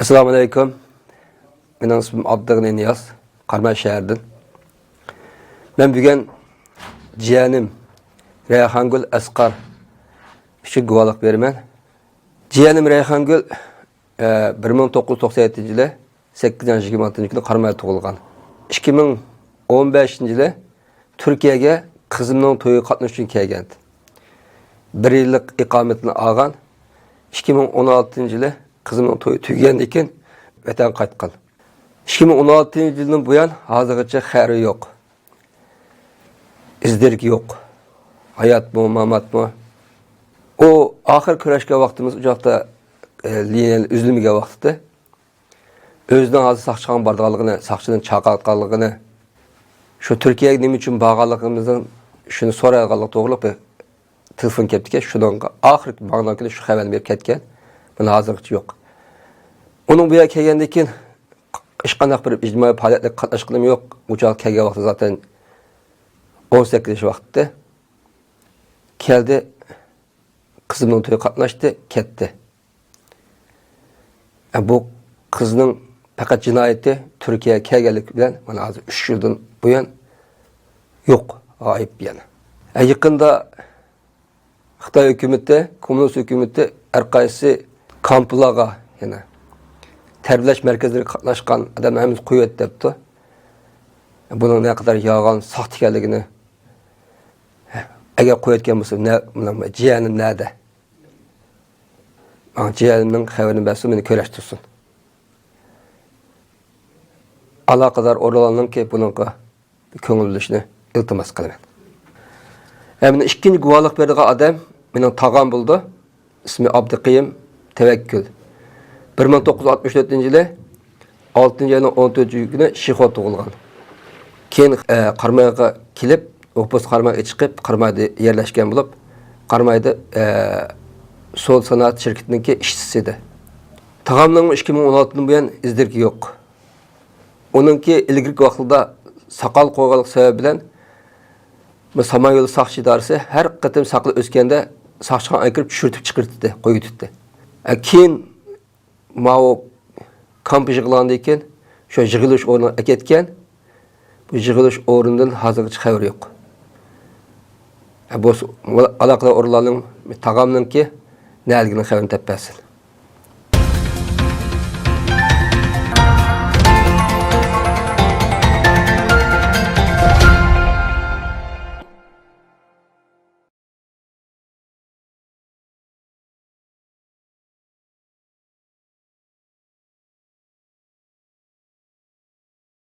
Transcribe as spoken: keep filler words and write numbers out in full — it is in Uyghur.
ئەسسالامۇ ئەلەيكۇم. مېنىڭ ئىسمىم ئابدۇغېنى نىياز، قاراماي شەھىرىدىن. مەن بۈگۈن جىيەنىم رەيھانگۈل ئەسقەر ئۈچۈن گۇۋاھلىق بېرىمەن. جىيەنىم رەيھانگۈل، ئە، بىر مىڭ توققۇز يۈز توقسان يەتتىنچى يىلى سەككىزىنچى ئاينىڭ يىگىرمە ئالتىنچى كۈنى قارامايدا تۇغۇلغان. ئىككى مىڭ ئون بەشىنچى يىلى تۈركىيەگە قىزىمنىڭ تويىغا قاتنىشىش ئۈچۈن كەلگەن. بىر يىللىق ئىقامىتىنى ئالغان. ئىككى مىڭ ئون ئالتىنچى يىلى قىزىمنىڭ تويى تۈگىگەندىن كېيىن ۋەتەنگە قايتقان. ئىككى مىڭ ئون ئالتىنچى يىلدىن بۇيان ھازىرغىچە خەۋىرى يوق. ئىز دېرىكى يوق. ھاياتمۇ، ماماتمۇ؟ ئۇ ئاخىر كۆرۈشكەن ۋاقتىمىز ئۇ چاغدا، ئە، لىنىيە ئۈزۈلمىگەن ۋاقتىدا. ئۆزىنىڭ ھازىر ساقچىخانىغا بارىدىغانلىقىنى، ساقچىدىن چاقىرىۋاتقانلىقىنى، شۇ تۈركىيەگە نېمە ئۈچۈن بارغانلىقىمىزنىڭ شۇنى سورايدىغانلىقى توغرۇلۇق بىر تېلېفون كەپتىكەن، شۇنىڭغا ئاخىرقى ماڭغان كۈنى شۇ خەۋەرنى بېرىپ كەتكەن. مانا ھازىرغىچە يوق. ئۇنىڭ بۇ يەرگە كەلگەندىن كېيىن ھېچقانداق بىر ئىجتىمائىي پائالىيەتلەرگە قاتناشقىنىم يوق. ئۇ چاغ كەلگەن ۋاقتى زاتەن ئون سەككىز ياش ۋاقتىدا. كەلدى، قىزىمنىڭ تويىغا قاتناشتى، كەتتى. ئە، بۇ قىزنىڭ پەقەت جىنايىتى تۈركىيەگە كەلگەنلىكى بىلەن مانا ھازىر ئۈچ يىلدىن بۇيان يوق، غايىب يەنە. ئە، يېقىندا خىتاي ھۆكۈمىتى، كوممۇنىست ھۆكۈمىتى ھەر قايسى كامپلارغا، يەنە تەربىيەلەش مەركەزلىرىگە قاتناشقان ئادەملەر ھەممىسى قويۇۋەت دەپتۇ. بۇنىڭ نەقەدەر يالغان، ساختا ئىكەنلىكىنى، ئەگەر قويۇۋەتكەن بولسا، نە، مانا جىيەنىم نەدە؟ ماڭا جىيەنىمنىڭ خەۋىرىنى بەرسۇن، مېنى كۆرۈشتۈرسۇن. ئالاقىدار ئورۇنلارنىڭكى بۇنىڭغا كۆڭۈل بۆلۈشىنى ئىلتىماس قىلىمەن. ھە، مېنىڭ ئىككىنچى گۇۋاھلىق بېرىدىغان ئادەم مېنىڭ تاغام بولىدۇ. ئىسمى ئابدۇقېيۇم تەۋەككۈل. بىر مىڭ توققۇز يۈز ئاتمىش تۆتىنچى يىلى ئالتىنچى ئاينىڭ ئون تۆتىنچى كۈنى شىخۇدا تۇغۇلغان. كېيىن، ئە، قارامايغا كېلىپ، ۋوپۇس قارامايغا چىقىپ، قارامايدا يەرلەشكەن بولۇپ، قارامايدا، ئە، سودا سانائەت شىركىتىنىڭكى ئىشچىسى ئىدى. تاغامنىڭمۇ ئىككى مىڭ ئون ئالتىدىن بۇيان ئىز دېرىكى يوق. ئۇنىڭكى ئىلگىرىكى ۋاقىتلاردا ساقال قويغانلىقى سەۋەبى بىلەن بۇ سامانيول ساقچى ئىدارىسى ھەر قېتىم ساقىلى ئۆسكەندە ساقچىخانىغا ئەكىرىپ چۈشۈرتۈپ چىقىرتتى، قويۇۋېتىتتى. ئە، كېيىن ماۋۇ كامپ يىغىلغاندىن كېيىن شۇ يىغىلىش ئورنىغا ئەكەتكەن. بۇ يىغىلىش ئورنىدىن ھازىرغىچە خەۋىرى يوق. ئە، بولسا ئالاقىدار ئورۇنلارنىڭ، تاغامنىڭكى نەدىلىكىنىڭ خەۋىرىنى تېپىپ بەرسۇن.